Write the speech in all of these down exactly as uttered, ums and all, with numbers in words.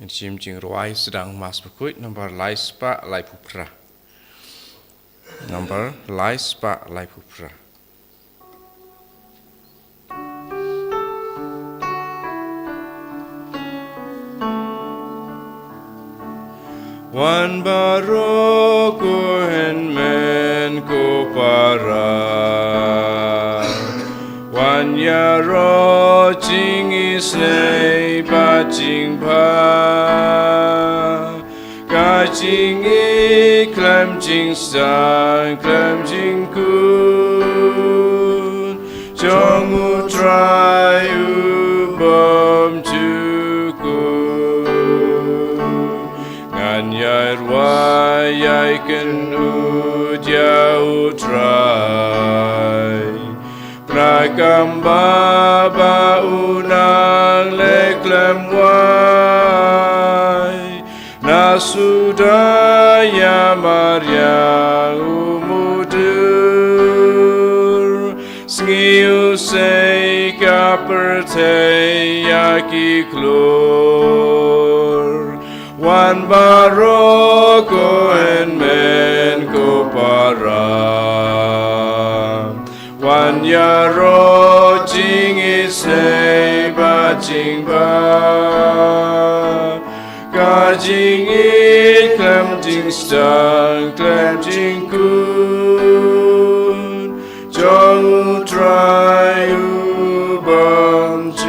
Ngan shim jingrwai sdang Mass Bakhuid number lai spah laiphew phra. Number lai spah laiphew phra. Wan baroh ko hynmen ko para, wan ïaroh jingisynei bad jingbha. Ka jingïeit khlem jingsdang khlem jingkut jong U Trai u bymjukut. Ngan ïai rwai ïai kynnoh ïa U Trai, na ka bynta ba u nang leh khlem wai. Na suda ïa mariang u mudui, sngi u sei ka pyrthei ïa ki klur. Wan baroh ko hynmen ko para, wan ïaroh jingisynei bad jingbha. Ka jingïeit khlem jingsdang khlem jingkut jong U Trai u bymjukut.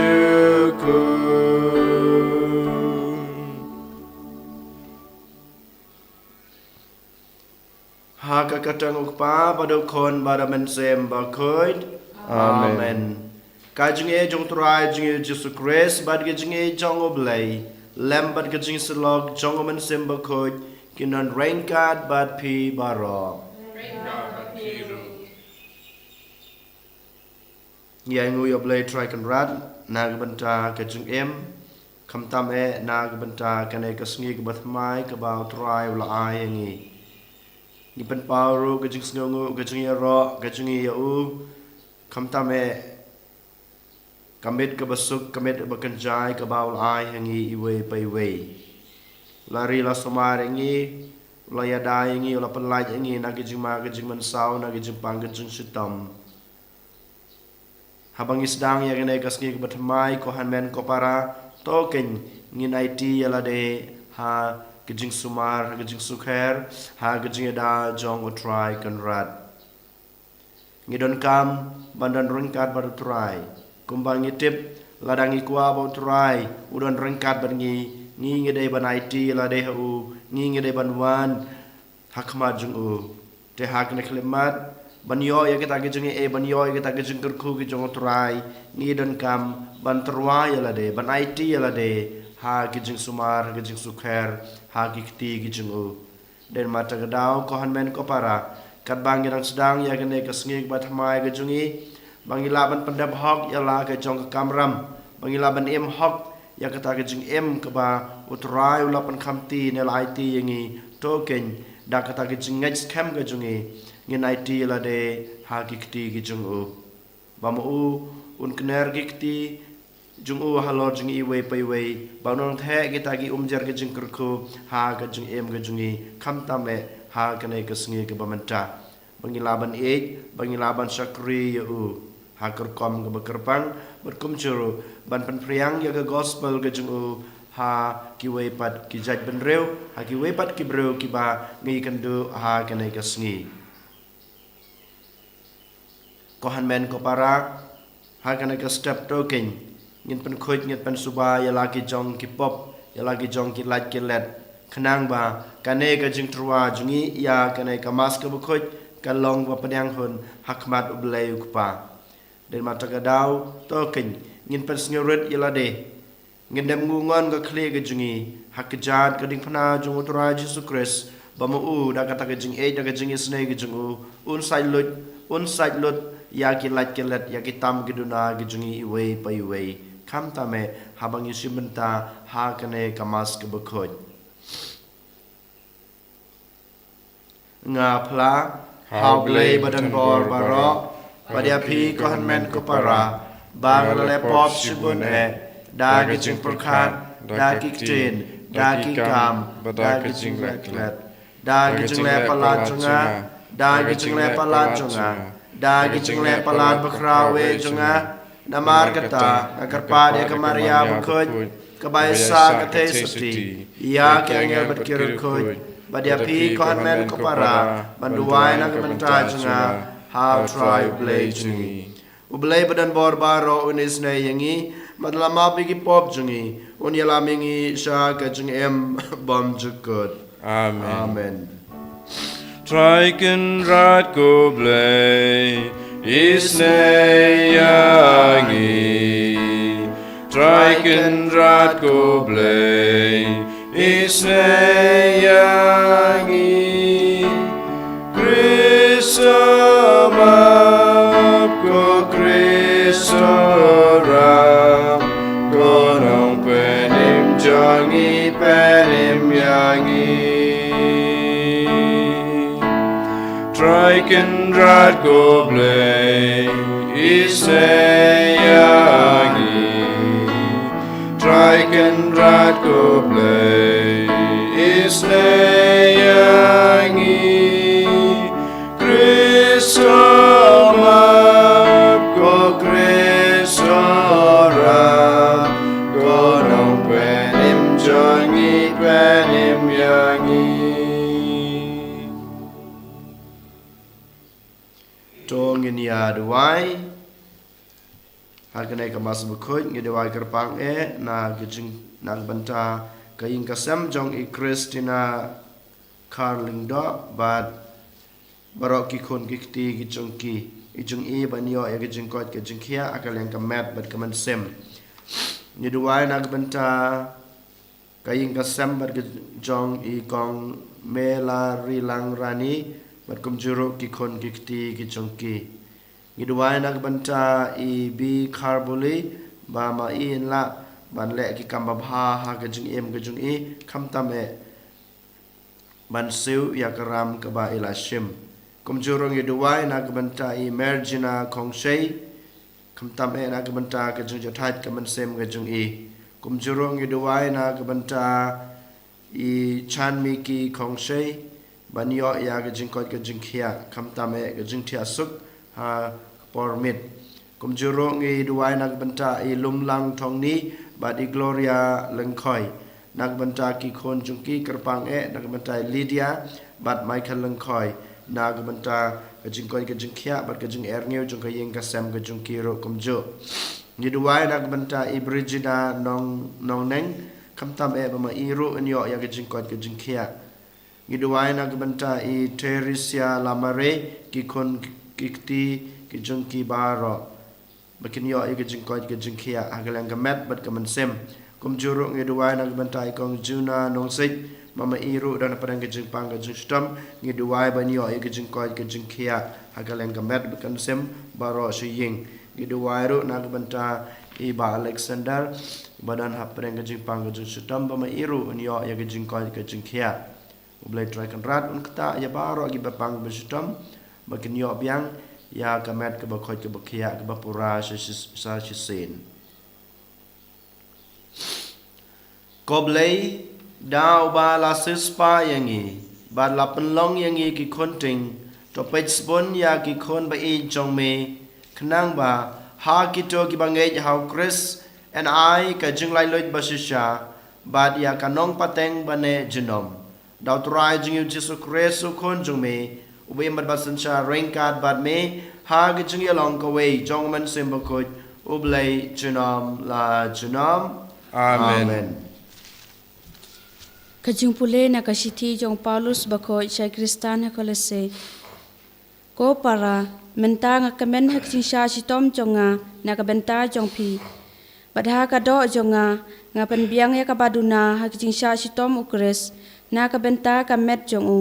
Ha ka kyrteng U Kpa bad U Khun bad U Mynsiem Bakhuid. Amen. Amen. Ka jingïeit jong U Trai jong ngi U Jisu Khrist bad ka jingïeit jong U Blei lem bad ka jingïasyllok jong U Mynsiem Bakhuid kin don ryngkat bad phi baroh. Ngi ainguh ïa U Blei Trai Kynrad na ka bynta ka jingim, khamtam eh na ka bynta kane ka sngi kaba thymmai kaba U Trai u la ai ïa ngi. Ngi pynpaw ruh ka jingsngewnguh, ka jingïaroh ka jong ngi ïa u, khamtam eh ka miet kaba suk, ka miet kaba kynjai kaba u la ai ha ngi iwei pa iwei. U la ri la sumar ïa ngi, u la ïada ïa ngi, u la pynlait ïa ngi na ka jingma ka jingmynsaw, na ka jingpang ka jingshitom. Haba ngi sdang ïa kane ka sngi kaba thymmai, ko hynmen ko para, to kein ngin aiti ïa lade ha ka jingsumar, ha ka jingsukher, ha ka jingïada jong U Trai Kynrad. Ngi donkam ban don ryngkat bad U Trai. Kumba ngi tip, lada ngi kwah ba U Trai u don ryngkat bad ngi, ngi ngi dei ban aiti ïa lade ha u, ngi ngi dei ban wan ha khmat jong u. Te ha kane ka khyllipmat, ban ïoh ïa kita ki jingaiei, ban ïoh ïa kita ki jingkyrkhu ki jong U Trai, ngi donkam ban tyrwa ïa lade, ban aiti ïa lade ha ki jingsumar, ha ki jingsukher, ha ki kti ki jong u. Dei namar kata ka daw, ko hynmen ko para, katba ngi dang sdang ïa kane ka sngi kaba thymmai ka jong ngi, ba ngi lah ban pyndep hok ïa la ka jong ka kamram, ba ngi lah ban im hok ïa kata ka jingim kaba U Trai u la pynkhamti ne la aiti ïa ngi. To kein da kata ka jingngeit skhem ka jong ngi, ngin aiti ïa lade ha ki kti ki jong u, ba ma u un kner ki kti jong u halor jong ngi iwei pa iwei, ba un nang theh kita ki umjer ki jingkyrkhu ha ka jingim ka jong ngi, khamtam eh ha kane ka sngi kaba mynta. Ba ngi lah ban ïeit, ba ngi lah ban shakri ïa u ha ka rukom kaba kyrpang, bad kumjuh ruh ban pynphriang ïa ka gospel ka jong u ha kiwei pat ki jaitbynriew, ha kiwei pat ki briew kiba ngi kynduh ha kane ka sngi. Ko hynmen ko para, ha kane ka step to kein ngin pynkhuid, ngin pynsuba ïa la ki jong ki pop, ïa la ki jong ki lait ki let, khnang ba kane ka jingtyrwa jong ngi ïa kane ka Mass kaba khuid kan long ba pdiang hun ha khmat U Blei U Kpa. Dei namar kata ka daw, to kein ngin pynsngewrit ïa lade. Ngin dem nguh ngon ka khlieh ka jong ngi ha kjat ka diengphna jong U Trai Jisu Khrist, ba ma u da kata ka jingïeit, da ka jingisynei ka jong u, un sait lut, un sait lut ïa ki lait ki let, ïa ki tam ki duna ki jong ngi iwei pa iwei, khamtam eh haba ngi shim bynta ha kane ka Mass kaba khuid. Nga phla ha U Blei badonbor baroh, bad ïa phi ko hynmen ko para, ba nga la leh pop shibun eh, da ka jingpyrkhat, da ki ktien, da ki kam, da ki jingleh klet, da ki jingleh palat jong nga, da ki jingleh palat jong nga, da ki jingleh palat bakhraw eh jong nga, namar kata nga kyrpad ïa ka Maria bakhuid, kaba ïasah ka theisotti, ïa ki angel bad ki riewkhuid, bad ïa phi ko hynmen ko para, ban duwai na ka bynta jong nga ha U Trai U Blei jong ngi. U Blei ba don bor baroh un isynei ïa ngi, bad la map ïa ki pop jong ngi, un ïalam ïa ngi sha ka jingim bymjukut. Amen. Amen. Trai Kynrad ko Blei, isynei ïa ngi. Trai Kynrad ko Blei, isynei ïa ngi. Khrist map, ko Khrist ram, ko Nongpynim jong ngi, pynim ïa ngi. Trai Kynrad ko Blei, isynei ïa ngi. Trai Kynrad ko Blei, isynei ïa ngi. Khrist map, ko Khrist ram, ko Nongpynim jong ngi, pynim ïa ngi. To ngin ïa duwai. Ha kane ka Mass bakhuid ngi duwai kyrpang eh na ka jing, na ka bynta ka ïing ka sem jong i Christina Kharlyngdoh bad baroh ki khun ki kti ki jong ki, i jong i, ban ïoh ïa ka jingkoit ka jingkhiah ha ka liang ka met bad ka mynsiem. Ngi duwai na ka bynta ka ïing ka sem bad ka jong i Kong Melarilang Rani bad kumjuh ruh ki khun ki kti ki jong ki. Ngi duwai na ka bynta i Bi Kharbuli, ba ma i in lah ban leh ki kam babha ha ka jingim ka jong i, khamtam eh ban siew ïa ka ram kaba i la shim. Kumjuh ruh ngi duwai na ka bynta i Mergina Khongshei, khamtam eh na ka bynta ka jingjahthait ka mynsiem ka jong i. Kumjuh ruh ngi duwai na ka bynta i Chanmiki Khongshei, ban ïoh ïa ka jingkoit ka jingkhiah, khamtam eh ka jingthiah suk ha ka por miet. Kumjuh ruh ngi duwai na ka bynta i Lumlang Thongni bad i Gloria Lyngkhoi. Na ka bynta ki khun jong ki kyrpang eh na ka bynta i Lydia bad Michael Lyngkhoi. Na ka bynta ka jingkoit ka jingkhiah bad ka jingerngiew jong ka ïing ka sem ka jong ki ruh kumjuh. Ngi duwai na ka bynta i Brigida Nong, Nongneng, khamtam eh ba ma i ruh in ïoh ïa ka jingkoit ka jingkhiah. Ngi duwai na ka bynta i Theresia Lamare, ki khun ki kti ki jong ki baroh, ba kin ïoh ïa ka jingkoit ka jingkhiah ha ka liang ka met bad ka mynsiem. Kumjuh ruh ngi duwai na ka bynta i Kong Juna Nongseit, ba ma i ruh don hapdeng ka jingpang ka jingshitom. Ngi duwai ban ïoh ïa ka jingkoit ka jingkhiah ha ka liang ka met bad ka mynsiem baroh sha ïing. Ngi duwai ruh na ka bynta i Bah Alexander, ba don hapdeng ka jingpang ka jingshitom, ba ma i ruh in ïoh ïa ka jingkoit ka jingkhiah. U Blei Trai Kynrad un ktah ïa baroh kiba pang ba shitom, ba kin ïoh biang ïa ka met kaba koit kaba khiah kaba pura sa shi-, sa shisien. Ko Blei, da uba la siewspah ïa ngi bad la pynlong ïa ngi ki khun ting, to peit sbun ïa ki khun ba ïeit jong me, khnang ba ha kito kiba ngeit ha u Khrist yn ai ka jinglaitluid ba shisha bad ïa ka nongpateng ba neh junom. Da u Trai jong ngi u Jisu Khrist u Khun jong me, uba im bad ba synshar ryngkat bad me ha ka jingïalong kawei jong u Mynsiem Bakhuid, U Blei junom la junom. Amen. Amen. Ka jingpule na ka shithi jong u Paulus bakhuid sha ki Khristan ha Kolose. Ko para, mynta nga kmen ha ka jingshah shitom jong nga na ka bynta jong phi. Bad ha ka doh jong nga, nga pynbiang ïa kaba duna ha ka jingshah shitom u Khrist na ka bynta ka met jong u,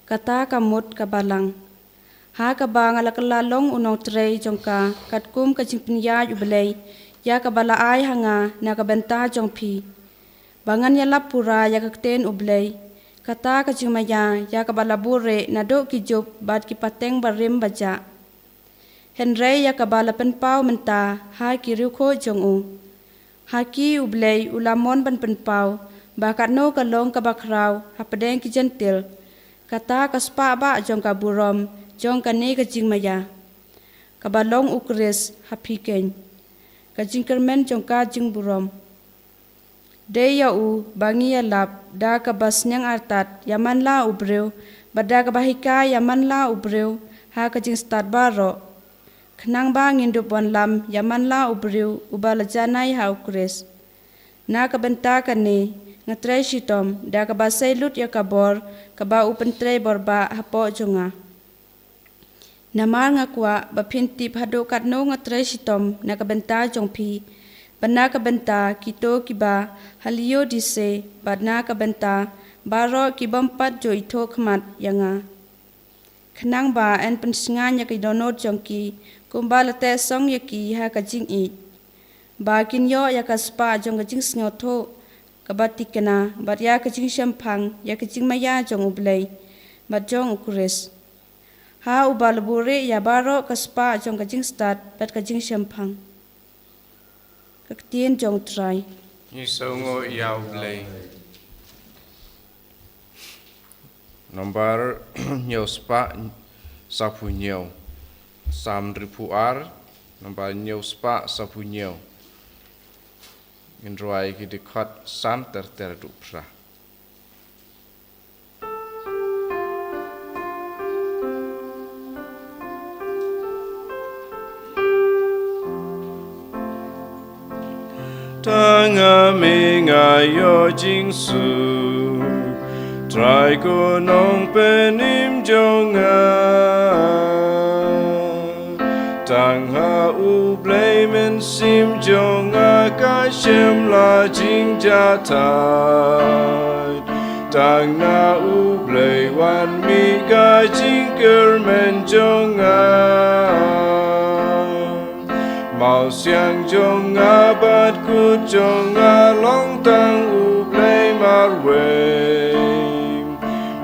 kata ka mut ka balang. Ha kaba nga la kylla long u nongtrei jong ka katkum ka jingpynïaid U Blei ïa kaba la ai ha nga na ka bynta jong phi, ba ngan ïalap pura ïa ka ktien U Blei, kata ka jingmaïa ïa kaba la buhrieh naduh ki jup bad ki pateng barim bajah. Hynrei ïa kaba la pynpaw mynta ha ki riewkhuid jong u, ha ki U Blei u la mon ban pynpaw, ba katno ka long kaba khraw hapdeng ki Jentil, kata ka spah bah jong ka burom jong kane ka jingmaïa, kaba long U Khrist ha phi keiñ, ka jingkyrmen jong ka jingburom. Dei ïa u ba ngi ïalap da kaba sniang artat ïa man la u briew, bad da kaba hikai ïa man la u briew ha ka jingstad baroh, khnang ba ngin dup wanlam ïa man la u briew uba la janai ha U Khrist. Na ka bynta kane, nga trei shitom da kaba sei lut ïa ka bor kaba u pyntrei bor bah hapoh jong nga. Namar nga kwah ba phin tip haduh katno nga trei shitom na ka bynta jong phi, bad na ka bynta kito kiba ha Laodicea, bad na ka bynta baroh ki bym pat ju ithuh khmat ïa nga. Khnang ba yn pynsngew ïa ki dohnud jong ki, kumba la teh song ïa ki ha ka jingïeit, ba kin ïoh ïa ka spah jong ka jingsngewthuh kaba thikna, bad ïa ka jingshemphang ïa ka jingmaïa jong U Blei bad jong U Khrist, ha uba la buhrieh ïa baroh ka spah jong ka jingstad bad ka jingshemphang. Ka ktien jong U Trai. Ngi sngewnguh ïa U Blei. Nambar hynñiew spah saphew hynñiew. Salm hynriewphew ar, nambar hynñiew spah saphew hynñiew. Ngin rwai ki dkhot san ter ter haduh phra. Tang ha me nga ïoh jingsuk, Trai ko Nongpynim jong nga. Tang ha U Blei Mynsiem jong nga ka shym la jingjahthait. Tang na U Blei wan mih ka jingkyrmen jong nga. Mawsiang jong nga bad kut jong nga long tang U Blei marwei.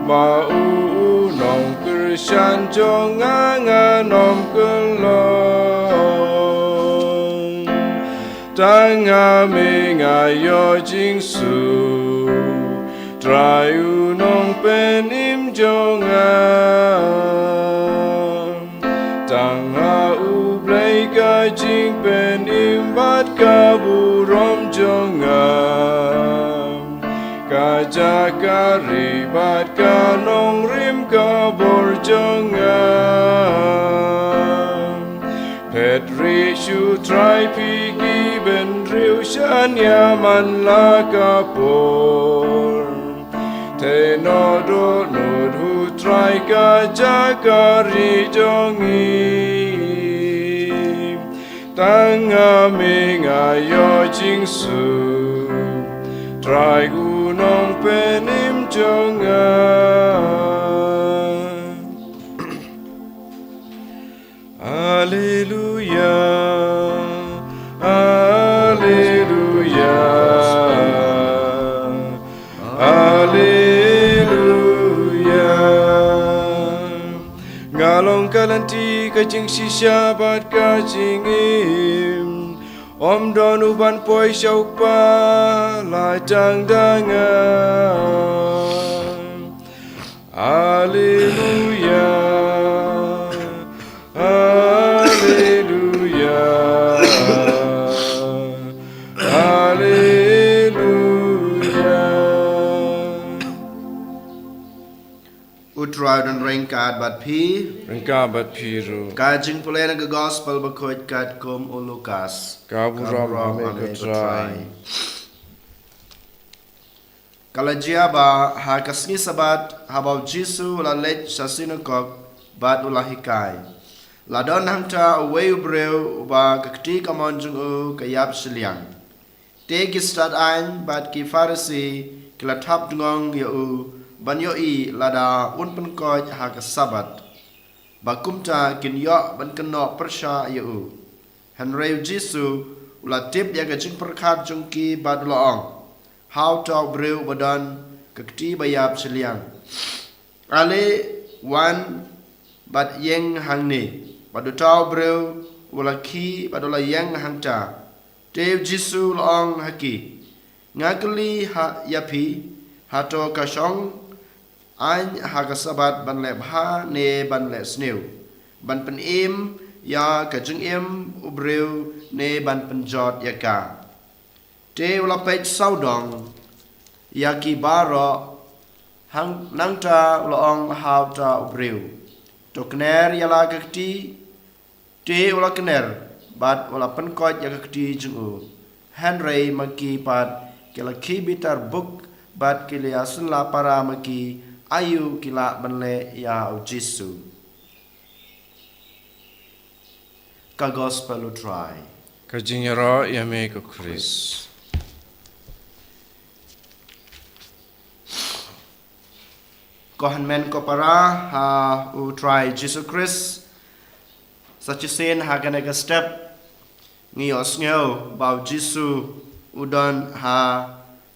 Ma u u nongkyrshan jong nga, ngan ym kyllon. Tang ha me nga ïoh jingsuk, Trai u Nongpynim jong nga. Tang ha U Blei ka jingpynim bad ka burom jong nga. Ka jaka ri bad ka nongrim ka bor jong nga. Phet rieh shuh Trai phi ki bynriew, shaniah man la ka por. Theh noh dohnud, Trai ka jaka ri jong ngi. Tang ha me nga ïoh jingsuk, Trai u Nongpynim jong nga. Alleluia, alleluia, alleluia. Nga long ka lynti, ka jingshisha bad ka jingim. Ym don uban poi sha U Kpa, la tang da nga. Alleluia. Alleluia. Alleluia. U Trai un ryngkat bad phi. Ryngkat bad phi ruh. Ka jingpule na ka Gospel bakhuid katkum u Lukas. Ka burom ha me ko Trai. Ka la jia ba ha ka sngi Sabbath, haba u Jisu u la leit sha sinagog bad u la hikai, la don hangta uwei u briew uba ka kti kamon jong u ka ïap shiliang. Te ki stad aiñ bad ki Pharisi ki la thap tngon ïa u ban ïohi lada un pynkoit ha ka Sabbath, ba kumta kin ïoh ban kynnoh pyrshah ïa u. Hynrei u Jisu u la tip ïa ka jingpyrkhat jong ki bad u la ong ha uta u briew uba don ka kti ba ïap shiliang, Ale, wan bad ïeng hangne. Bad uta u briew u la khie bad u la ïeng hangta. Te u Jisu u la ong ha ki, Nga kylli ha ïa phi, hato ka shong aiñ ha ka Sabbath ban leh bha ne ban leh sniew, ban pynim ïa ka jingim u briew ne ban pynjot ïa ka? Te u la peit sawdong ïa ki baroh, hang nangta u la ong ha uta u briew, to kner ïa la ka kti. Te u la kner bad u la pynkoit ïa ka kti jong u. Hynrei ma ki pat ki la khie bitar buk bad ki la ïasynlla para ma ki aïu ki lah ban leh ïa u Jisu. Ka Gospel u Trai. Ka jingïaroh ïa me ko Khrist. Ko hynmen ko para ha u Trai Jisu Khrist, sa shisien ha kane ka step ngi ïohsngew ba u Jisu u don ha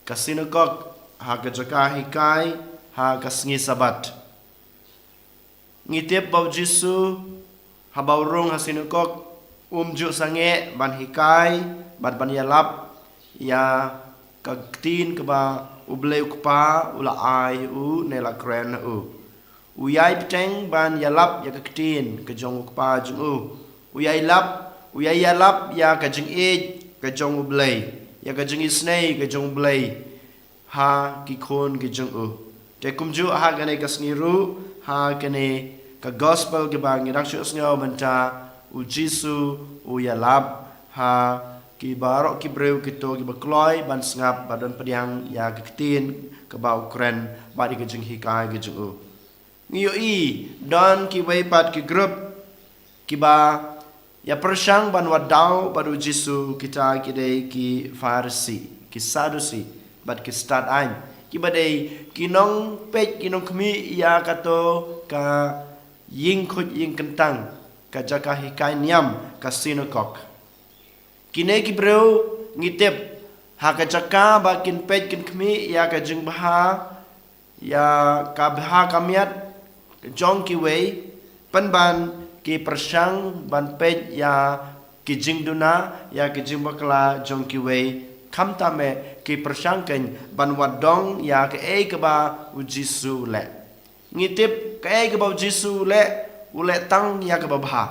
ka sinagog, ha ka jaka hikai, ha ka sngi Sabbath. Ngi tip ba u Jisu haba u rung ha sinagog, um ju sangeh ban hikai bad ban ïalap ïa ka ktien kaba U Blei U Kpa u la ai u ne la kren u. U ïai bteng ban ïalap ïa ka ktien ka jong U Kpa jong u. U ïai lap, u ïai ïalap ïa ka jingïeit ka jong U Blei, ïa ka jingisynei ka jong U Blei ha ki khun ki jong u. Te kumjuh ha kane ka sngi ruh, ha kane ka gospel kaba ngi dang shu sngew mynta, u Jisu u ïalap ha ki baroh ki briew, kito kiba kloi ban sngap bad don pdiang ïa ka ktien kaba u kren bad ïa ka jinghikai ka jong u. Ngi ïohi don kiwei pat ki group kiba ïa pyrshang ban wad daw bad u Jisu, kita ki dei ki Pharisi, ki Sadusi bad ki stad aiñ, kiba dei ki nongpeit, ki nongkhmih ïa kato ka ïing khuid ïing kyntang, ka jaka hikai niam, ka sinagog. Kine ki briew ngi tip ha ka jaka ba kin peit kin khmih ïa ka jingbha, ïa ka bha ka miat jong kiwei, pynban ki pyrshang ban peit ïa ki jingduna, ïa ki jingbakla jong kiwei, khamtam eh ki pyrshang kein ban wad dong ïa kaei kaba u Jisu u leh. Ngi tip kaei kaba u Jisu u leh, u leh tang ïa kaba bha.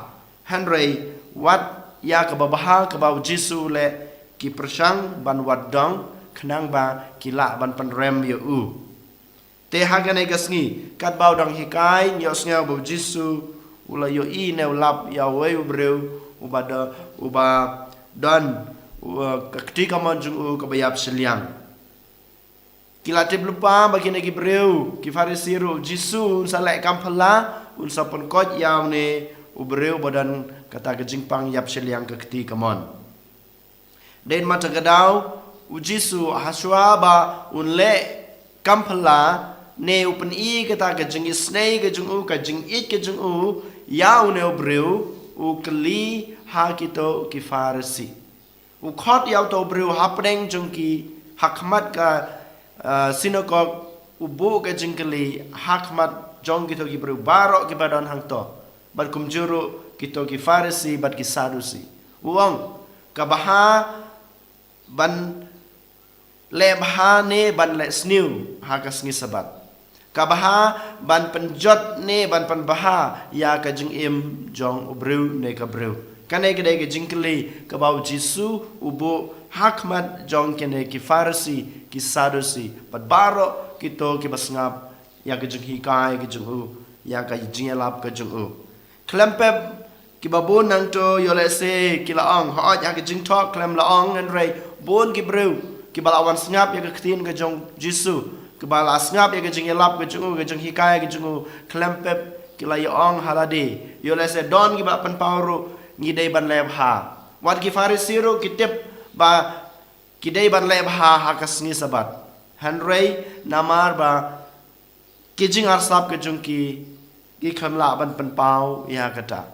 Hynrei wat ïa kaba bha kaba u Jisu u leh ki pyrshang ban wad dong, khnang ba ki lah ban pynrem ïa u. Te ha kane ka sngi, katba u dang hikai, ngi ïohsngew ba u Jisu u la ïohi ne u lap ïa uwei u briew uba do, uba don, u, ka kti kamon jong u kaba ïap shiliang. Ki la tip lypa ba kine ki briew, ki Pharisi ruh, u Jisu un sa leh kam phylla, un sa pynkoit ïa une u briew ba don kata ka jingpang ïap shiliang, ka kti kamon. Dei namar kata ka daw, u Jisu hashwa ba un leh kam phylla, ne u pyni kata ka jingisynei ka jong u, ka jingïeit ka jong u ïa une u briew, u kylli ha kito ki Pharisi. U khot ïa uto u briew hapdeng jong ki, ha khmat ka, ah, sinagog, u buh ka jingkylli ha khmat jong kito ki briew baroh kiba don hangto, bad kumjuh ruh kito ki Pharisi bad ki Sadusi. U ong, ka bha ban leh bha ne ban leh sniew ha ka sngi Sabbath? Ka bha ban pynjot ne ban pynbha ïa ka jingim jong u briew ne ka briew? Kane ka dei ka jingkylli kaba u Jisu u buh ha khmat jong kine ki Pharisi, ki Sadusi, bad baroh kito kiba sngap ïa ka jinghikai ka jong u, ïa ka jingïalap ka jong u. Khlem pep kiba bun nangto, ïoh lehse ki la ong, hooid, ha ka jingthoh khlem la ong, hynrei bun ki briew kiba la wan sngap ïa ka ktien ka jong u Jisu, kiba la sngap ïa ka jingïalap ka jong u, ka jinghikai ka jong u, khlem pep ki la ïa ong ha lade. Ïoh lehse don kiba pynpaw ruh, ngi dei ban leh bha. Wat ki Pharisi ruh ki tip ba ki dei ban leh bha ha ka sngi Sabbath. Hynrei namar ba ki jingarsap ka jong ki, ki khlem lah ban pynpaw ïa kata.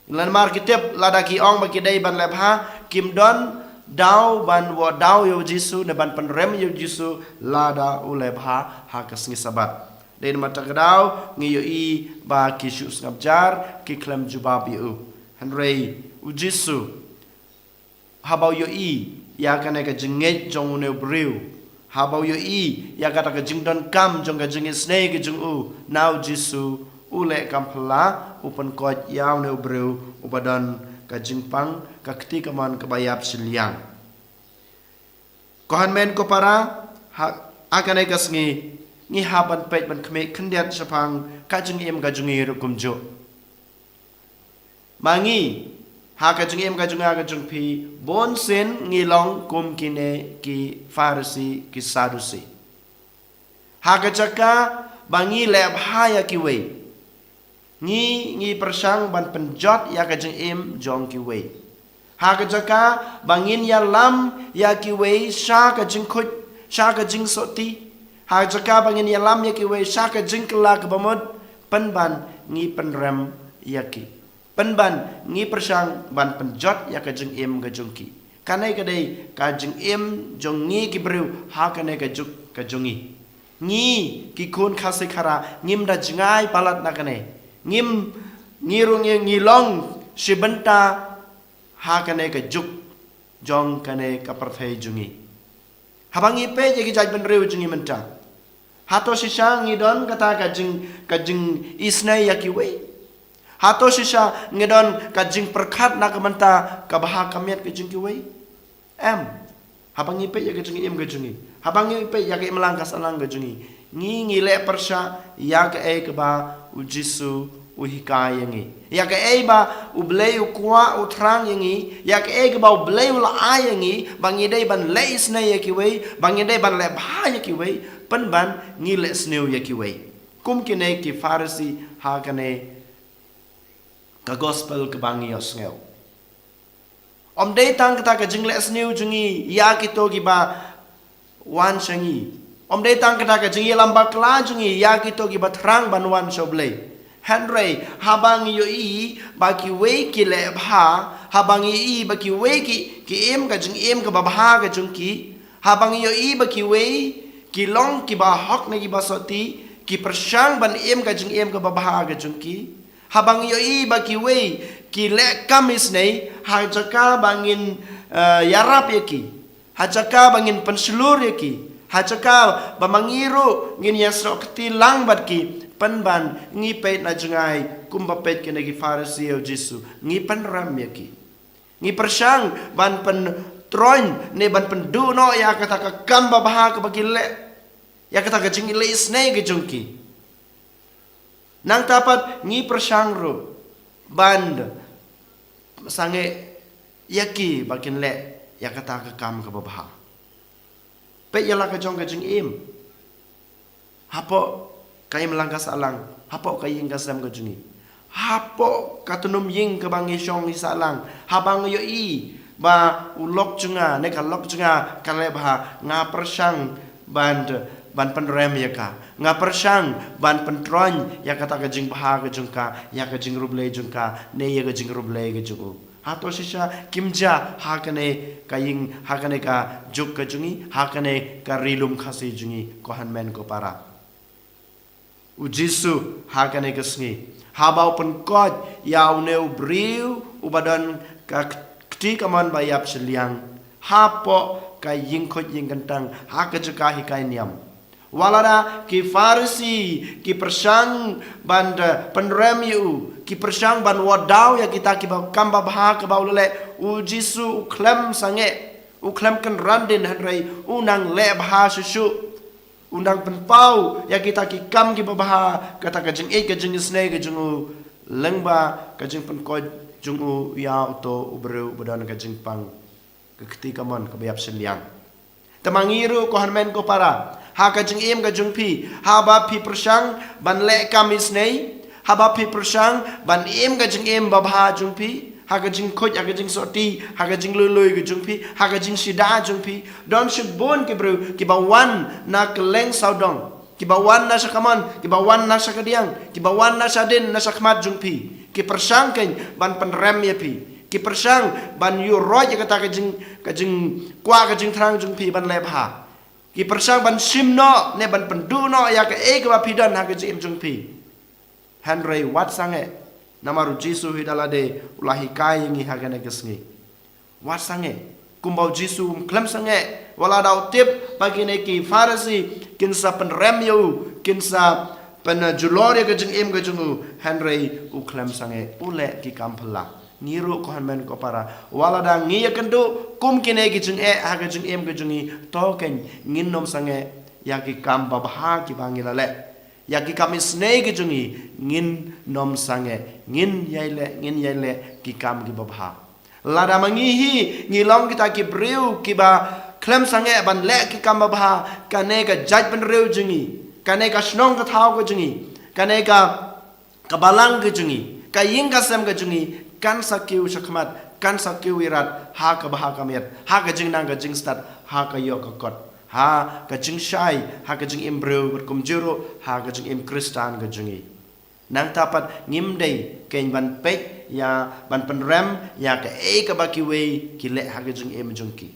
Namar ki tip lada ki ong ba ki dei ban leh bha, kim don daw ban wad daw ïa u Jisu ne ban pynrem ïa u Jisu lada u leh bha ha ka sngi Sabbath. Dei namar kata ka daw ngi ïohi ba ki shu sngap jar, ki khlem jubab ïa u. Hynrei u Jisu, haba u ïohi ïa kane ka jingngeit jong une u briew. Haba u ïohi ïa kata ka jingdonkam jong ka jingisynei ka jong u na u Jisu, u leh kam phylla, u pynkoit ïa une u briew uba don ka jingpang, ka kti kamon kaba ïap shiliang. Ko hynmen ko para, ha, ha kane ka sngi ngi hap ban peit ban khmih khyndiat shaphang ka jingim ka jong ngi ruh kumjuh. Ma ngi, ha ka jingim ka jong nga ka jong phi, bun sien ngi long kum kine ki Pharisi, ki Sadusi. Ha ka jaka ba ngi leh bha ïa kiwei, ngi, ngi pyrshang ban pynjot ïa ka jingim jong kiwei. Ha ka jaka ba ngin ïalam ïa kiwei sha ka jingkhuid, sha ka jingsotti. Ha ka jaka ba ngin ïalam ïa kiwei sha ka jingkylla kaba mut, pynban ngi pynrem ïa ki. Pynban ngi pyrshang ban pynjot ïa ka jingim ka jong ki. Kane ka dei ka jingim jong ngi ki briew ha kane ka juk ka jong ngi. Ngi ki khun Khasi Khara ngim da jngai palat na kane. Ngim, ngi ruh ngi, ngi long shi bynta ha kane ka juk jong kane ka pyrthei jong ngi. Haba ngi peit ïa ki jaitbynriew jong ngi mynta, hato shisha ngi don kata ka jing, ka jingisynei ïa kiwei? Hato shisha ngi don ka jingpyrkhat na ka bynta ka bha ka miat ka jong kiwei? Em. Haba ngi peit ïa ka jingim ka jong ngi, haba ngi peit ïa ka imlang ka sahlang ka jong ngi, ngi, ngi leh pyrshah ïa kaei kaba u Jisu u hikai ïa ngi, ïa kaei ba U Blei u kwah u thrang ïa ngi, ïa kaei kaba U Blei u la ai ïa ngi, ba ngi dei ban leh isynei ïa kiwei, ba ngi dei ban leh bha ïa kiwei, pynban ngi leh sniew ïa kiwei. Kum kine ki Pharisi ha kane ka gospel kaba ngi ïohsngew. Ym dei tang kata ka jingleh sniew jong ngi ïa kito kiba wan sha ngi. Ym dei tang kata ka jingïalam bakla jong ngi ïa kito kiba thrang ban wan sha U Blei. Hynrei haba ngi ïohi ba kiwei ki leh bha, haba ngi ïohi ba kiwei ki, ki im ka jingim kaba bha ka jong ki, haba ngi ïohi ba kiwei ki long kiba hok ne kiba sotti, ki pyrshang ban im ka jingim kaba bha ka jong ki. Haba ngi ïohi ba kiwei ki leh kam isynei, ha jaka ba ngin, eh, ïarap ïa ki, ha jaka ba ngin pynshlur ïa ki, ha jaka ba ma ngi ruh ngin ïasnoh kti lang bad ki, pynban ngi peit na jngai kumba peit kine ki Pharisi ïa u Jisu, ngi pynrem ïa ki. Ngi pyrshang ban pyntroiñ ne ban pynduh noh ïa kata ka kam babha kaba ki leh, ïa kata ka jingleh isynei ka jong ki. Nangta pat ngi pyrshang ruh ban sangeh ïa ki ba kin leh ïa kata ka kam kaba bha. Peit ïa la ka jong ka jingim hapoh ka imlang ka sahlang, hapoh ka ïing ka sem ka jong ngi, hapoh ka tnum ïing kaba ngi shong ngi sahlang. Haba nga ïohi ba u lok jong nga ne ka lok jong nga ka leh bha, nga pyrshang ban, ban pynrem ïa ka, nga pyrshang ban pyntroiñ ïa kata ka jingbha ka jong ka, ïa ka jingrup Blei jong ka ne ïa ka jingrup Blei ka jong u. Hato shisha kim jia ha kane ka ïing, ha kane ka juk ka jong ngi, ha kane ka ri lum Khasi jong ngi, ko hynmen ko para? U Jisu ha kane ka sngi, haba u pynkoit ïa une u briew uba don ka kti kamon ba ïap shiliang hapoh ka ïing khuid ïing kyntang, ha ka jaka hikai niam, wat lada ki Pharisi ki pyrshang ban da pynrem ïa u, ki pyrshang ban wad daw ïa kita kiba kam babha kaba u la leh, u Jisu u khlem sangeh, u khlem kynran dien, hynrei u nang leh bha shuh shuh. U nang pynpaw ïa kita ki kam kiba bha, kata ka jingïeit ka jingisynei ka jong u, lyngba ka jingpynkoit jong u ïa uto u briew uba don ka jingpang, ka kti kamon kaba ïap shiliang. Te ma ngi ruh, ko hynmen ko para, ha ka jingim ka jong phi, haba phi pyrshang ban leh kam isynei, haba phi pyrshang ban im ka jingim babha jong phi, ha ka jingkhuid, ha ka jingsotti, ha ka jinglui lui ka jong phi, ha ka jingshida jong phi, don shibun ki briew kiba wan na kylleng sawdong, kiba wan na sha kamon, kiba wan na sha kadiang, kiba wan na shadien, na shakhmat jong phi. Ki pyrshang kein ban pynrem ïa phi. Ki pyrshang ban ïuh roit ïa kata ka jing, ka jingkwah ka jingthrang jong phi ban leh bha. Ki pyrshang ban shim noh ne ban pynduh noh ïa kaei kaba phi don ha ka jingim jong phi. Hynrei wat sangeh, namar u Jisu hi da lade u la hikai ïa ngi ha kane ka sngi. Wat sangeh. Kumba u Jisu um khlem sangeh, wat la da u tip ba kine ki Pharisi kin sa pynrem ïa u, kin sa pynjulor ïa ka jingim ka jong u, hynrei u khlem sangeh, u leh ki kam phylla. Ngi ruh ko hynmen ko para, wat la da ngi ïakynduh kum kine ki jingeh ha ka jingim ka jong ngi, to kein ngin nym sangeh ïa ki kam babha kiba ngi la leh. Ïa ki kam isynei ki jong ngi, ngin nym sangeh, ngin ïai leh, ngin ïai leh ki kam kiba bha. Lada ma ngi hi ngi long kita ki briew kiba khlem sangeh ban leh ki kam babha, kane ka jaitbynriew jong ngi, kane ka shnong ka thaw ka jong ngi, kane ka, ka balang ka jong ngi, ka ïing ka sem ka jong ngi, kan sa kiew shakhmat, kan sa kiew irat ha ka bha ka miat, ha ka jingnang ka jingstad, ha ka ïoh ka kot, ha ka jingshai, ha ka jingim briew, bad kumjuh ruh ha ka jingim Khristan ka jong ngi. Nangta pat ngim dei kein ban peit ïa, ban pynrem ïa kaei kaba kiwei ki leh ha ka jingim jong ki.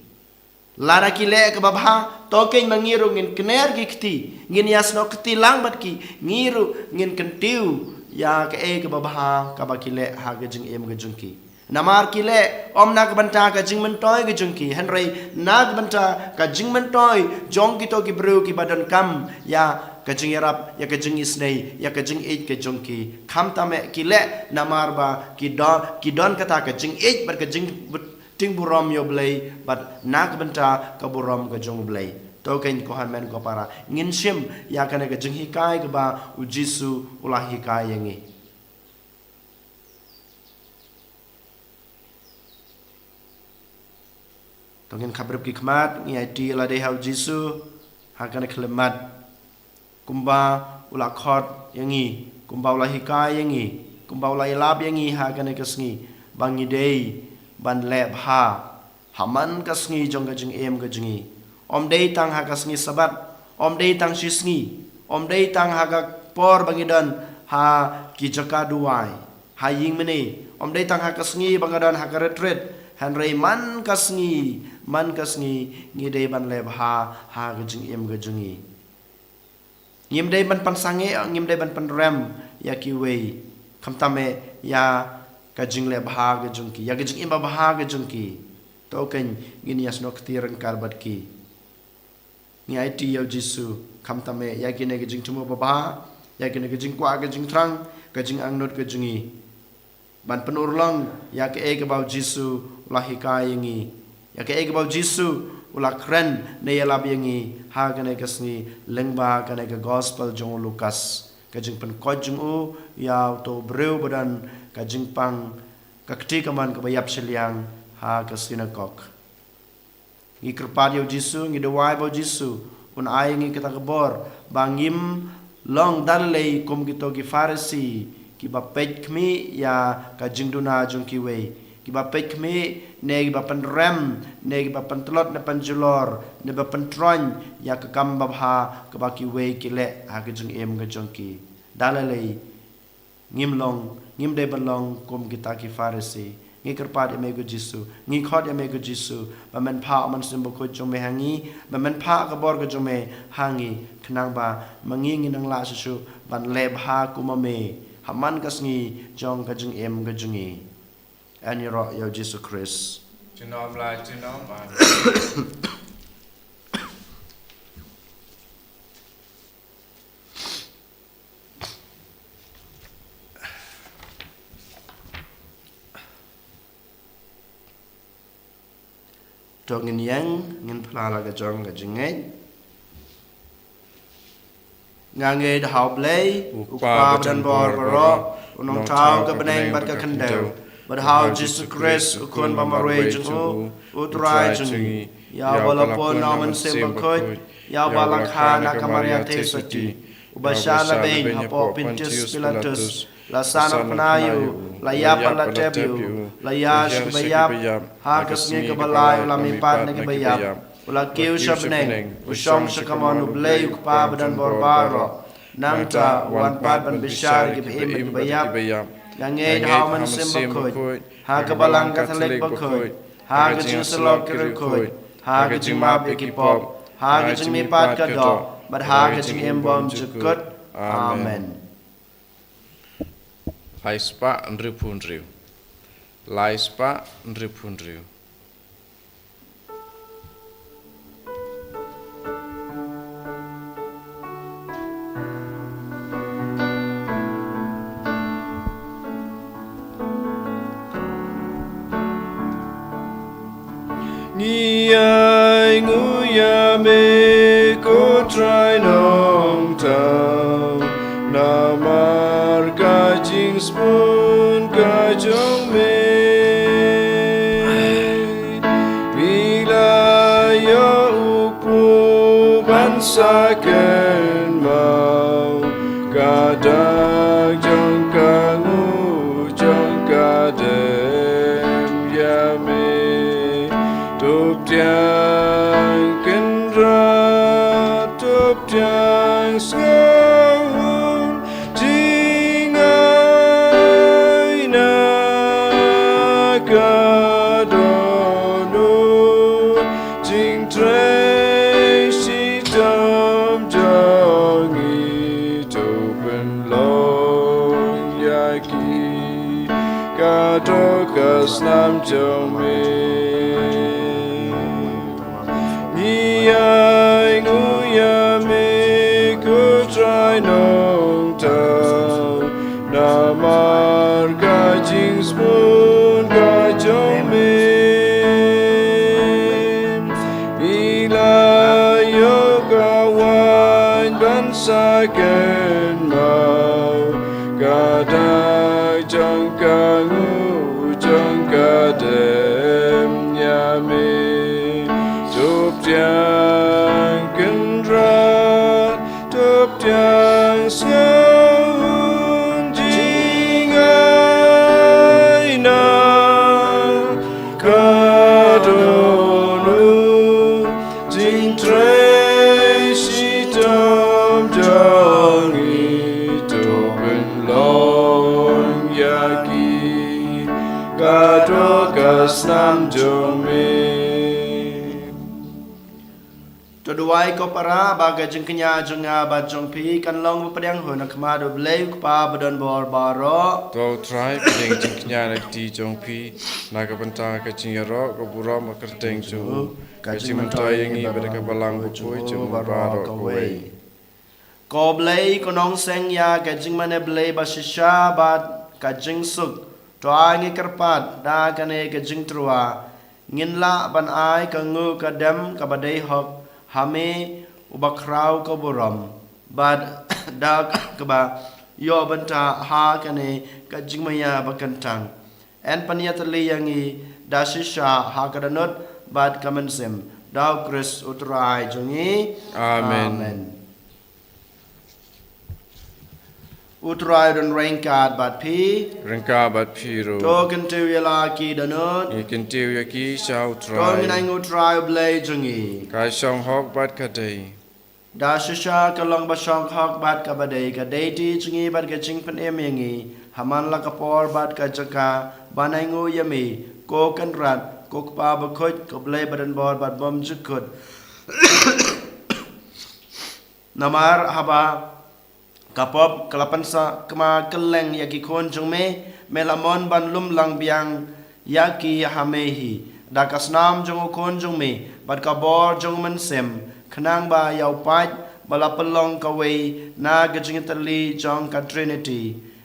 Lada ki leh kaba bha, to kein ma ngi ruh ngin kner ki kti, ngin ïasnoh kti lang bad ki, ngi ruh ngin kyntiew ïa kaei kaba bha kaba ki leh ha ka jingim ka jong ki. Namar ki leh ym na ka bynta ka jingmyntoi ka jong ki, hynrei na ka bynta ka jingmyntoi jong kito ki briew kiba donkam ïa ka jingïarap, ïa ka jingisynei, ïa ka jingïeit ka jong ki. Khamtam eh ki leh namar ba ki don, ki don kata ka jingïeit bad ka jingtieng burom ïa U Blei, bad na ka bynta ka burom ka jong U Blei. To kein ko hynmen ko para, ngin shim ïa kane ka jinghikai kaba u Jisu u la hikai ïa ngi. To ngin khapbrip ki khmat, ngi aiti ïa lade ha u Jisu ha kane ka khyllipmat. Kumba u la khot ïa ngi, kumba u la hikai ïa ngi, kumba u la ïalap ïa ngi ha kane ka sngi, ba ngi dei ban leh bha ha man ka sngi jong ka jingim ka jong ngi. Ym dei tang ha ka sngi Sabbath, ym dei tang shi sngi, ym dei tang ha ka por ba ngi don ha ki jaka duwai, ha ïing mane, ym dei tang ha ka sngi ba nga don ha ka retreat, hynrei man ka sngi, man ka sngi ngi dei ban leh bha ha ka jingim ka jong ngi. Ngim dei ban pynsangeh, ngim dei ban pynrem ïa kiwei, khamtam eh ïa ka jingleh bha ka jong ki, ïa ka jingim babha ka jong ki. To kein ngin ïasnoh kti ryngkat bad ki. Ngi aiti ïa u Jisu, khamtam eh ïa kine ki jingthmu babha, ïa kine ki jingkwah, ki jingthrang, ki jingangnud ki jong ngi, ban pynurlong ïa kaei kaba u Jisu u la hikai ïa ngi, ïa kaei kaba u Jisu u la kren ne ïalap ïa ngi ha kane ka sngi lyngba kane ka gospel jong u Lukas, ka jingpynkoit jong u ïa uto u briew ba don ka jingpang, ka kti kamon kaba ïap shiliang ha ka synagog. Ngi kyrpad ïa u Jisu, ngi duwai ba u Jisu un ai ngi kata ka bor ba ngim long da lei lei kum kito ki Pharisi kiba peit khmih ïa ka jingduna jong kiwei, kiba peit khmih ne kiba pynrem ne kiba pyntlot ne pynjulor ne ba pyntroiñ ïa ka kam babha kaba kiwei ki leh ha ka jingim ka jong ki. Da lei lei ngim long, ngim dei ban long kum kita ki Pharisi. Ngi kyrpad ïa me ko Jisu, ngi khot ïa me ko Jisu, ba men phah u Mynsiem Bakhuid jong me ha ngi, ba men phah ka bor ka jong me ha ngi, khnang ba ma ngi ngin nang lah shuh shuh ban leh bha kum ma me ha man ka sngi jong ka jingim ka jong ngi. Yn ïaroh ïa u Jisu Khrist. Junom la junom. To ngin ïeng, ngin phla la ka jong ka jingngeit. Nga ngeit ha U Blei, U Kpa ba don bor baroh, U Nongthaw ka bneng bad ka khyndew, bad ha U Jisu Khrist, U Khun ba marwei jong U, U Trai jong ngi, ïa uba la pun na U Mynsiem Bakhuid, ïa uba la kha na ka Maria Theisotti, uba shah na beiñ hapoh Pontius Pilatus, la san pynah ïa u, la ïap bad la tep ïa u, la ïaid sha kiba ïap, ha ka sngi kaba lai u la mihpat na kiba ïap, u la kiew sha bneng, u shong sha kamon U Blei U Kpa ba don bor baroh. Nangta u wan pat ban bishar ïa kiba im bad kiba ïap. Nga ngeit ha U Mynsiem Bakhuid, ha ka Balang Katholik bakhuid, ha ka jingsyllok ki riewkhuid, ha ka jingmap ïa ki pop, ha ka jingmihpat ka doh, bad ha ka jingim bymjukut. Amen. Lai spah hynriewphew hynriew. Lai spah hynriewphew hynriew. Nguh ïa me ko Trai Nongthaw, namar ka jingsbun ka jong me. Me la ïoh u kpu ban sa kynmaw ka dak jong ka nguh jong ka dem ïa me. To pdiang kynrad, to pdiang sngewhun, jingai na ka dohnud, jingtrei shitom jong ngi, to pynlong ïa ki katto ka snam jong me. Ngi ainguh ïa me ko Trai Nongthaw, namar ka jingsbun ka jong me. Me la ïoh ka waiñ ban sa kynmaw ka dak jong ka nguh jong ka dem ïa me. To pdiang kynrad, to pdiang sngewhun, jingai na ka dohnud, jingtrei shitom jong ngi, to pynlong ïa ki katto ka snam jong me. To duwai ko para ba ka jingkñia jong nga bad jong phi kan long ba pdiang hun ha khmat U Blei U Kpa badonbor baroh. To U Trai pdiang jingkñia na ka kti jong phi na ka bynta ka jingïaroh ka burom ka kyrteng jong u, ka jingmyntoi ïa ngi bad ka balang bakhuid jong u baroh kawei. Ko Blei ko nongseng ïa ka jingmane Blei ba shisha bad ka jingsuk, to ai ngi kyrpad da kane ka jingtyrwa ngin lah ban ai ka nguh ka dem kaba dei hok ha me uba khraw ka burom, bad da kaba ïoh bynta ha kane ka jingmaïa ba kyntang. Yn pynïatylli ïa ngi da shisha ha ka dohnud bad ka mynsiem, da U Khrist U Trai jong ngi. Amen. Amen. U Trai un ryngkat bad phi. Ryngkat bad phi ruh. To kyntiew ïa la ki dohnud. Ngi kyntiew ïa ki sha U Trai. To ngin ainguh U Trai U Blei jong ngi. Ka shong hok bad ka dei. Da shisha ka long ba shong hok bad kaba dei, ka dei ti jong ngi bad ka jingpynim ïa ngi ha man la ka por bad ka jaka ban ainguh ïa me, ko Kynrad, ko Kpa bakhuid, ko Blei badonbor bad bymjukut. Namar haba ka pop ka la pynshah kma kylleng ïa ki khun jong me, me la mon ban lum lang biang ïa ki ha me hi. Da ka snam jong u Khun jong me bad ka bor jong u Mynsiem, khnang ba ïa u paid ba la pynlong kawei na ka jingïatylli jong ka Trinity,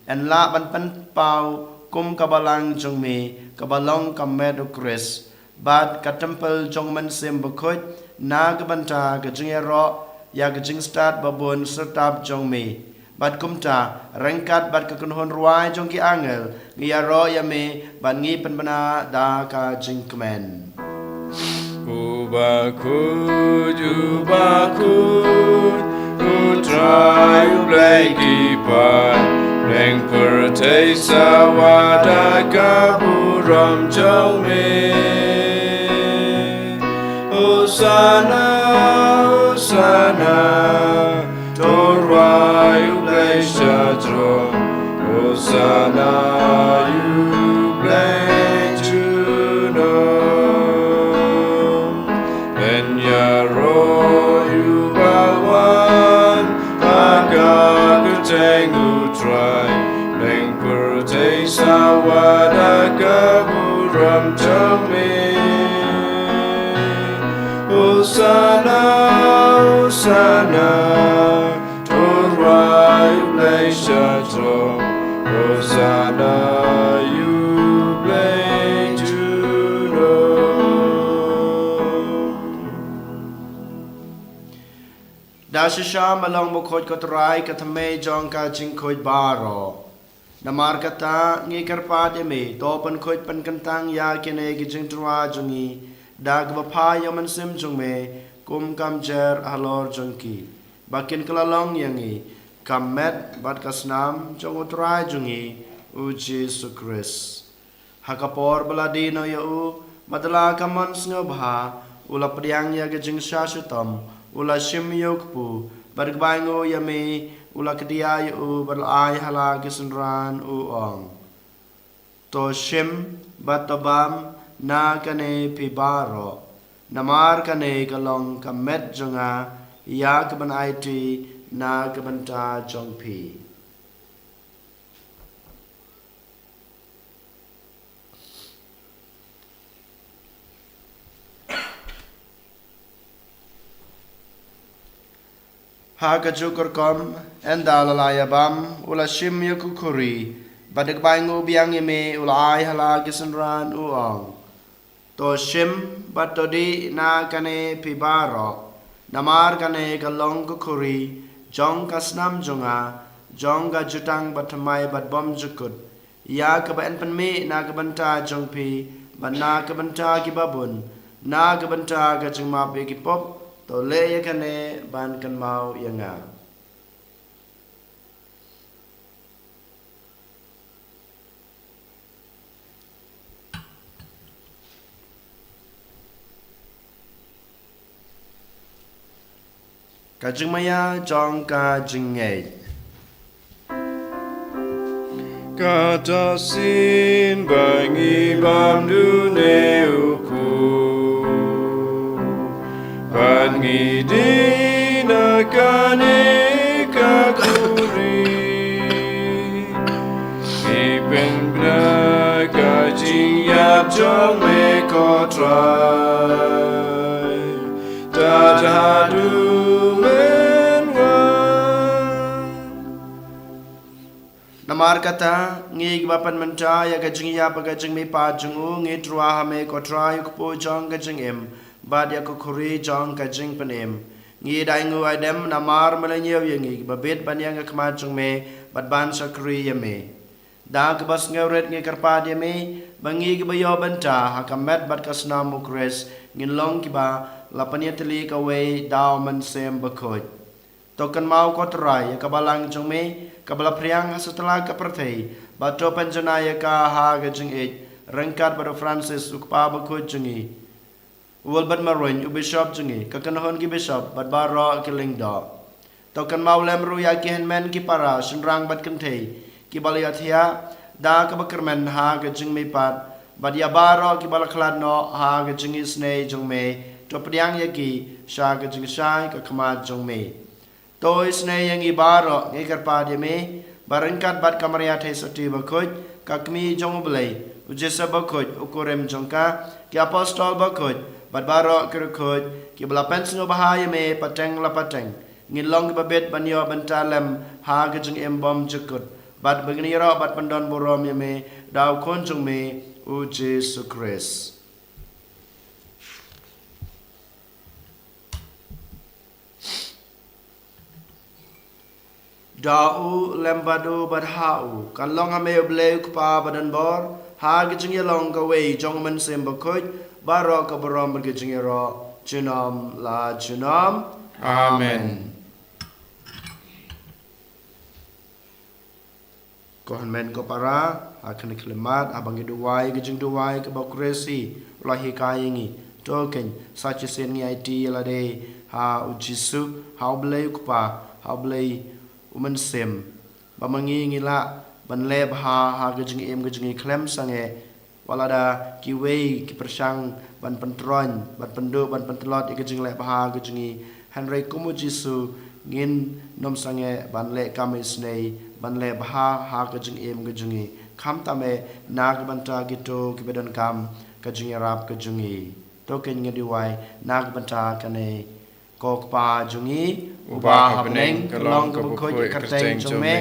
yn lah ban pynpaw kum ka balang jong me kaba long ka met U Khrist bad ka templ jong u Mynsiem Bakhuid, na ka bynta ka jingïaroh ïa ka jingstad babun syrtap jong me. Bad kumta, ryngkat bad ka kynhun rwai jong ki angel, ngi ïaroh ïa me bad ngi pynbna da ka jingkmen. U bakhuid, u bakhuid, U Trai U Blei ki paid, bneng pyrthei sa wad da ka burom jong me. Hosanna, Hosanna, to rwai U Blei sha jrong. Hosanna ïa U Blei junom. Yn ïaroh ïa uba wan ha ka kyrteng U Trai, bneng pyrthei sa wad da ka burom jong me. Hosanna, Hosanna, to rwai U Blei sha jrong. Hosanna ïa U Blei junom. Da shisha me long bakhuid ko Trai, ka thymmei jong ka jingkhuid baroh. Namar kata ngi kyrpad ïa me, to pynkhuid pynkyntang ïa kine ki jingtyrwa jong ngi da kaba phah ïa u Mynsiem jong me kum ka mjer halor jong ki, ba kin kylla long ïa ngi ka met bad ka snam jong u Trai jong ngi, u Jisu Khrist. Ha ka por ba la die noh ïa u, bad da la ka mon sngewbha, u la pdiang ïa ka jingshah shitom, u la shim ïa u kpu, bad kbai nguh ïa me, u la kdiah ïa u, bad la ai ha la ki synran, u ong: To shim bad to bam na kane phi baroh, namar kane ka long ka met jong nga, ïa kaban aiti na ka bynta jong phi. Ha kajuh ka rukom, ynda la la ïa bam, u la shim ïa ka khuri, bad da kaba nguh biang ïa me, u la ai ha la ki synran, u ong: To shim bad to dih na kane phi baroh, namar kane ka long ka khuri jong ka snam jong nga, jong ka jutang bathymmai bad bymjukut, ïa kaba yn pynmih na ka bynta jong phi bad na ka bynta ki babun, na ka bynta ka jingmap ïa ki pop. To leh ïa kane ban kynmaw ïa nga. Ka jingmaïa jong ka jingngeit. Kata shisien ba ngi bam dune u kpu, bad ngi dih na kane ka khuri, ngi pynbna ka jingïap jong me ko Trai, tad haduh men wan. Namar kata, ngi kiba pynmynta ïa ka jingïap bad ka jingmihpat jong u, ngi tyrwa ha me ko Trai, u kpu jong ka jingim, bad ïa ka khuri jong ka jingpynim. Ngi dei nguh ai dem namar me la ñiew ïa ngi kiba bit ban ïeng ha khmat jong me bad ban shakri ïa me. Da kaba sngewrit ngi kyrpad ïa me ba ngi kiba ïoh bynta ha ka met bad ka snam u Khrist, ngin long kiba la pynïatylli kawei da u Mynsiem Bakhuid. To kynmaw ko Trai ïa ka balang jong me kaba la phriang ha satlak ka pyrthei, bad to pynjanai ïa ka ha ka jingïeit ryngkat bad u Francis u kpa bakhuid jong ngi, u Wilbert Maruny u bishop jong ngi, ka kynhun ki bishop bad baroh ki lyngdoh. To kynmaw lem ruh ïa ki hynmen ki para, shynrang bad kynthei kiba la ïathiah da kaba kyrmen ha ka jingmihpat, bad ïa baroh kiba la khlad noh ha ka jingisynei jong me. To pdiang ïa ki sha ka jingshai ka khmat jong me. To isynei ïa ngi baroh, ngi kyrpad ïa me, ba ryngkat bad ka Maria Theisotti bakhuid, ka Kmie jong u Blei, u Joseph bakhuid, u kurim jong ka, ki apostol bakhuid, bad baroh ki riewkhuid kiba la pynsngewbha ïa me pateng la pateng, ngin long kiba bit ban ïoh bynta lem ha ka jingim bymjukut, bad ba ngin ïaroh bad pyndonburom ïa me da u Khun jong me, u Jisu Khrist. Da u, lem bad u, bad ha u, kan long ha me u Blei u Kpa badonbor, ha ka jingïalong kawei jong u Mynsiem Bakhuid, baroh ka burom bad ka jingïaroh junom la junom. Amen. Ko hynmen ko para, ha kane ka khyllipmat, haba ngi duwai ka jingduwai kaba u Khrist u la hikai ïa ngi, to kein sa shisien ngi aiti ïa lade ha u Jisu, ha u Blei u Kpa, ha u Blei u Mynsiem, ba ma ngi ngi lah ban leh bha ha ka jingim ka jong ngi khlem sangeh, wat lada kiwei ki pyrshang ban pyntroiñ, ban pynduh, ban pyntlot ïa ka jingleh bha ka jong ngi. Hynrei kum u Jisu, ngin nym sangeh ban leh kam isynei, ban leh bha ha ka jingim ka jong ngi, khamtam eh na ka bynta kito kiba donkam ka jingïarap ka jong ngi. To kein ngi duwai na ka bynta kane. Ko Kpa jong ngi uba ha bneng, ka long kaba khuid ka kyrteng jong me,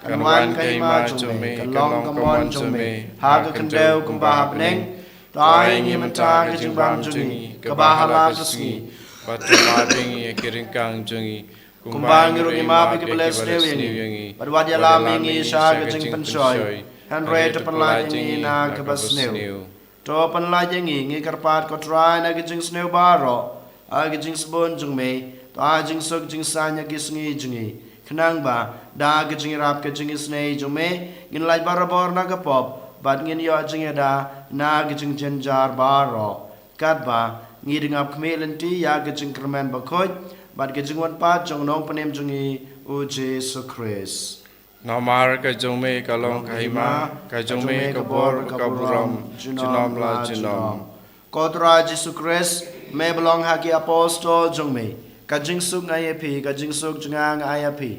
kan wan ka hima jong me, kan long ka mon jong me ha ka khyndew kumba ha bneng. To ai ngi mynta ka jingbam jong ngi kaba ha la ka sngi, bad to map ïa ngi ki ryngkang jong ngi, Kumba ngi ruh ngi map ïa kiba leh sniew ïa ngi. Bad wat ïalam ïa ngi sha ka jingpynshoi, hynrei to pynlait ïa ngi na kaba sniew. To pynlait ïa ngi, ngi kyrpad ko Trai na ka jingsniew baroh, ha ka jingsbun jong me, to ai jingsuk jingsaiñ ha ki sngi jong ngi. Khnang ba da ka jingïarap ka jingisynei jong me, ngin lait barabor na ka pop, bad ngin ïoh jingïada na ka jingjynjar baroh. Katba ngi dang ap khmih lynti ïa ka jingkyrmen bakhuid bad ka jingwan pat jong u Nongpynim jong ngi, u Jisu Khrist. Namar ka jong me ka long ka hima, ka jong me ka bor, ka burom, junom la junom. Ko Trai Jisu Khrist, me ba long ha ki apostol jong me, ka jingsuk nga ai ïa phi, ka jingsuk jong nga nga ai ïa phi.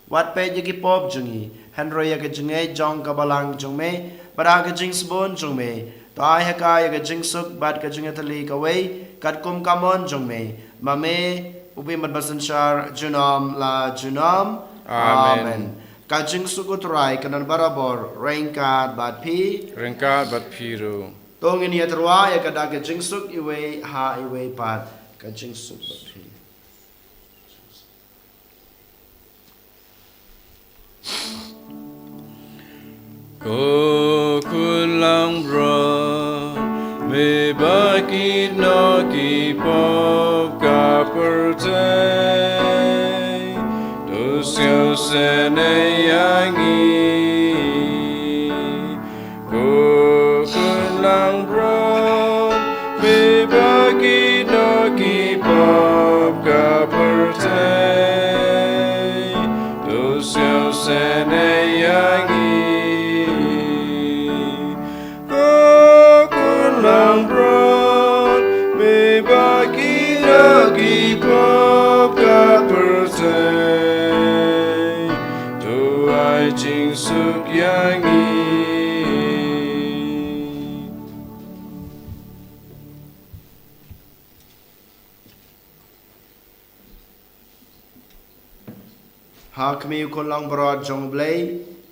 Wat peit ïa ki pop jong ngi, hynrei ïa ka jingngeit jong ka balang jong me, bad ha ka jingsbun jong me, to ai ha ka ïa ka jingsuk bad ka jingïatylli kawei, katkum ka mon jong me, ma me, u bym bad basynshar junom la junom. Amen. Amen. Ka jingsuk u Trai kan don barabor ryngkat bad phi. Ryngkat bad phi ruh. To ngin ïatyrwa ïa ka da ka jingsuk iwei ha iwei pat, ka jingsuk bad phi. Ko Khun Langbrot, me ba kit noh ki pop ka pyrthei, to sngewsynei ïa ngi. Ko Khun Langbrot, me ba kit noh ki pop ka pyrthei, to sngewsynei ïa ngi. Ko Khun Langbrot, me ba kit noh ki pop ka pyrthei, to ai jingsuk ïa ngi. Ha khmih u Khun Langbrot jong U Blei,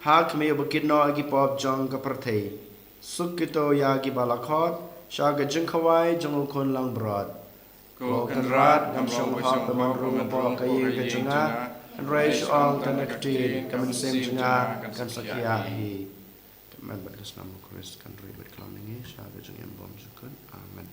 ha khmih u ba kit noh ïa ki pop jong ka pyrthei, suk kito ïa kiba la khot sha ka jingkhawai jong U Khun Langbrot. Ko Kynrad, ngam shym hok ba men rung hapoh ka ïing ka jong nga, hynrei shu ong tang ka ktien, ka mynsiem jong nga kan sa khia hi. Ka met bad ka snam u Khrist kan ri bad khlem ngi sha ka jingim bymjukut. Amen.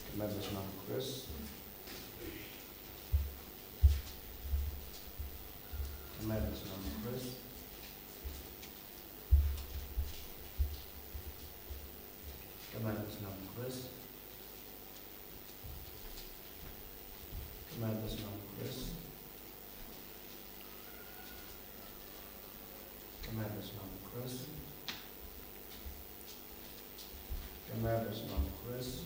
Ka met bad ka snam u Khrist. Ka met bad ka snam u Khrist. Ka met bad ka snam u Khrist. Ka met bad ka snam u Khrist. Ka met bad ka snam u Khrist. Ka met bad ka snam u Khrist.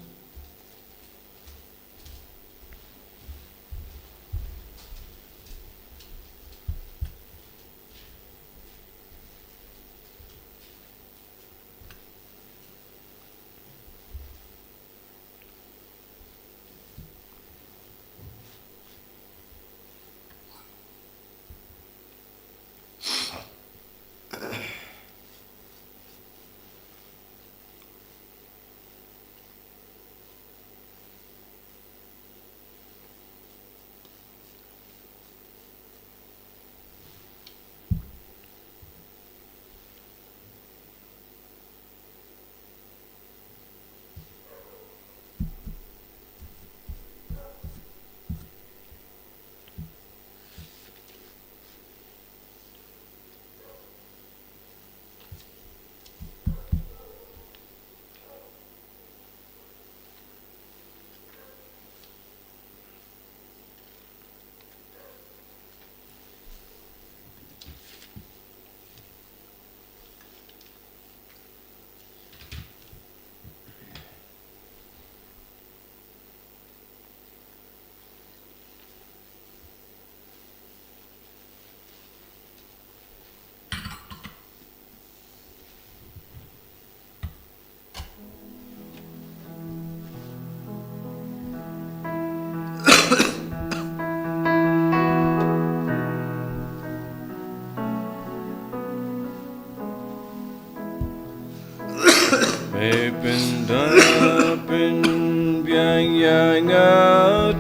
Me pyndap pynbiang ïa nga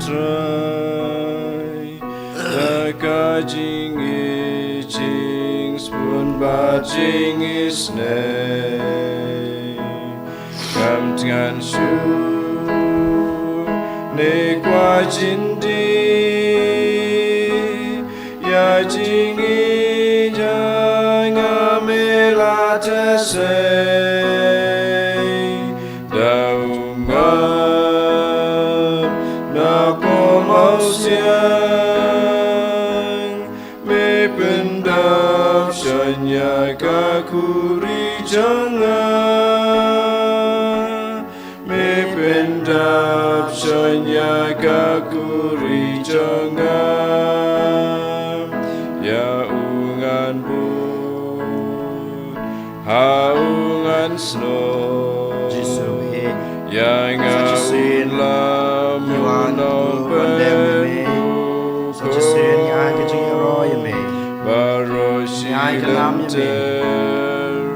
Trai da ka jingïeit, jingsbun bad jingisynei. Kam tngan shuh ne kwah jin die ïa jingïeit jong nga, me la teh sei da u map na pom awsiang. Me pyndap shon ïa ka khuri jong nga, me pyndap shon ïa ka khuri jong nga, ïa u ngan bud ha u ngan snoh. Jisu, me ïa nga sa shisien un lam, ïa u nongpynbeit. Sa shisien ïa ka jingïaroh ïa me. Baroh shi lynter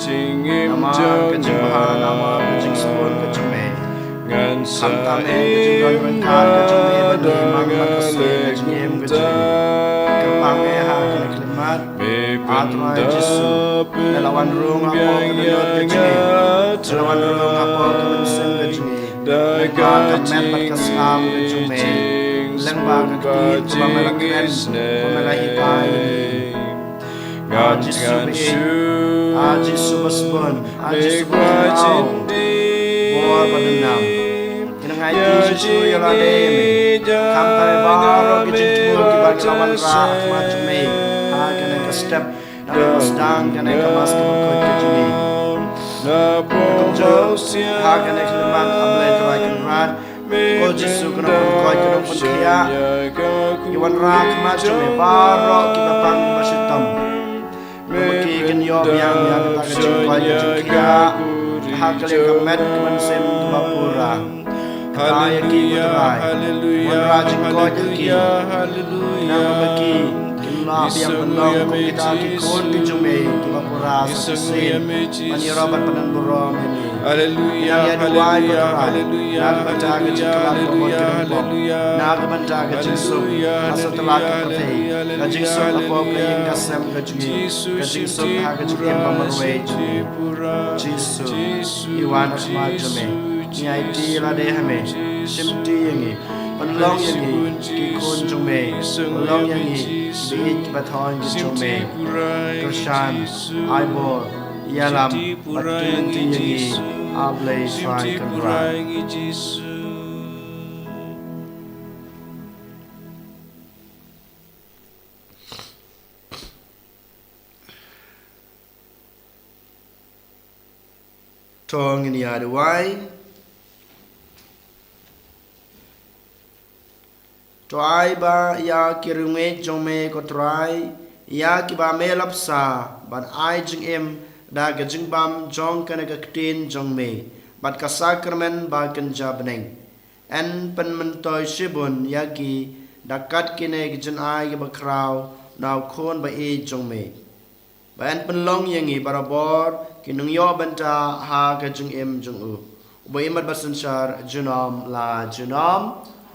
jingim jong nga. Namar ka jingbha, namar ka jingsbun ka jong me. Ngan sa im, khamtam ka jingdon ryngkat ka jong me bad ngi, man ka sngi ka jingim ka jong ngi. Kyrpang eh ha kane ka khyllipmat. A Trai Jisu, me la wan rung hapoh ka dohnud ka jong ngi, me la wan rung hapoh ka mynsiem ka jong ngi, lyngba ka met bad ka sngap ka jong me, lyngba ka ktien kaba me la kren, kaba me la hikai ïa ngi. A Jisu ba ïeit, a Jisu ba sbun, a Jisu ba khraw bor bad donnam. Ngi nang aiti Jisu ïa lade ïa me. Khamtam baroh ki jingthmu kiba ki la wanrah ha khmat jong me ha kane ka step, na ka sdang kane ka Mass kaba khuid ka jong ngi. Kumjuh ha kane ka khyllipmat, A Blei Trai Kynrad, ko Jisu, ko Nongpynkhuid, ko Nongpynkhiah, ngi wanrah ha khmat jong me baroh kiba pang ba shitom. Ba ma ki kin ïoh biang ïa kata ka jingkoit ka jingkhiah ha ka liang ka met ka mynsiem kaba pura. Kata ïa ki, ko Trai, wanrah jingkoit ïa ki. Khnang ba ma ki kin lah biang ban long kum kita ki khun ki jong me kiba pura sa shisien, ban ïaroh bad ban burom ïa me. Ngi nang ïa duwai, ko Trai, na ka bynta ka jingkylla ka bor ki riewspah, na ka bynta ka jingsuk ha satlak ka pyrthei, ka jingsuk hapoh ka ïing ka sem ka jong ngi, ka jingsuk ha ka jingim ba marwei jong ngi. Jisu, ngi wan ha khmat jong me, ngi aiti ïa lade ha me, shimti ïa ngi, pynlong ïa ngi ki khun jong me, pynlong ïa ngi ki baieit ki bathoh ki jong me. Kyrshan, ai bor, ïalam bad kynti ïa ngi, A Blei Trai Kynrad. To ngin ïa duwai. To ai ba ïa ki riewngeit jong me, ko Trai, ïa kiba me la bsa, ban ai jingim da ka jingbam jong kane ka ktien jong me bad ka sakramen ba kynja bneng. Yn pynmyntoi shibun ïa ki da kat kine ki jingai kiba khraw na u Khun ba ïeit jong me. Ba yn pynlong ïa ngi barabor ki nongïoh bynta ha ka jingim jong u, uba im bad ba synshar junom la junom.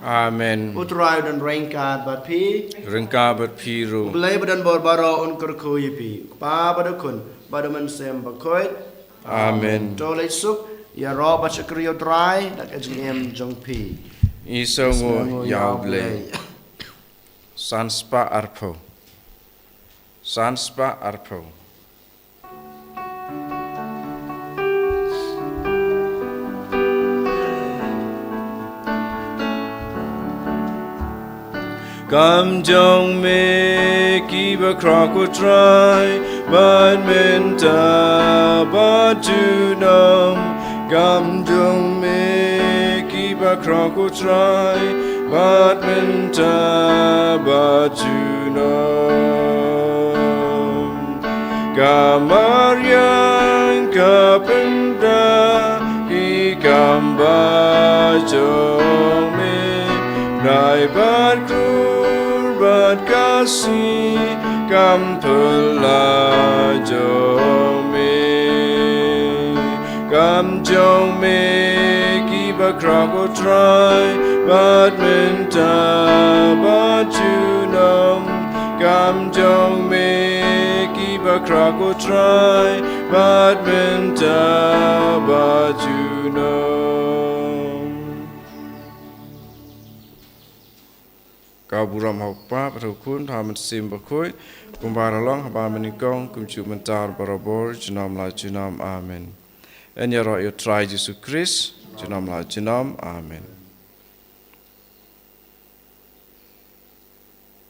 Amen. U Trai u don ryngkat bad phi. Ryngkat bad phi ruh. U Blei ba don bor baroh un kyrkhu ïa phi, u Kpa bad u Khun bad u Mynsiem Bakhuid. Amen. To leit suk, ïaroh bad shakri ïa u Trai da ka jingim jong phi. Isynei ïa u Blei. San spah arphew. San spah arphew. Kam jong me kiba khraw, ko Trai, bad mynta bad junom. Kam jong me kiba khraw, ko Trai, bad mynta bad junom. Ka mariang ka pynda ki kam ba jong me, bnai bad kur bad kasi kam pynlah jong me. Kam jong me ki bakhraw ko Trai, bad mynta bad junom. Kam jong me ki bakhraw ko Trai, bad mynta bad junom. Ka burom ha u Kpa, bad ha u Khun, bad ha u Mynsiem Bakhuid, kumba la long ha ba mynnyngkong, kumjuh mynta, barabor, junom la junom. Amen. Yn ïaroh ïa u Trai Jisu Khrist, junom la junom. Amen.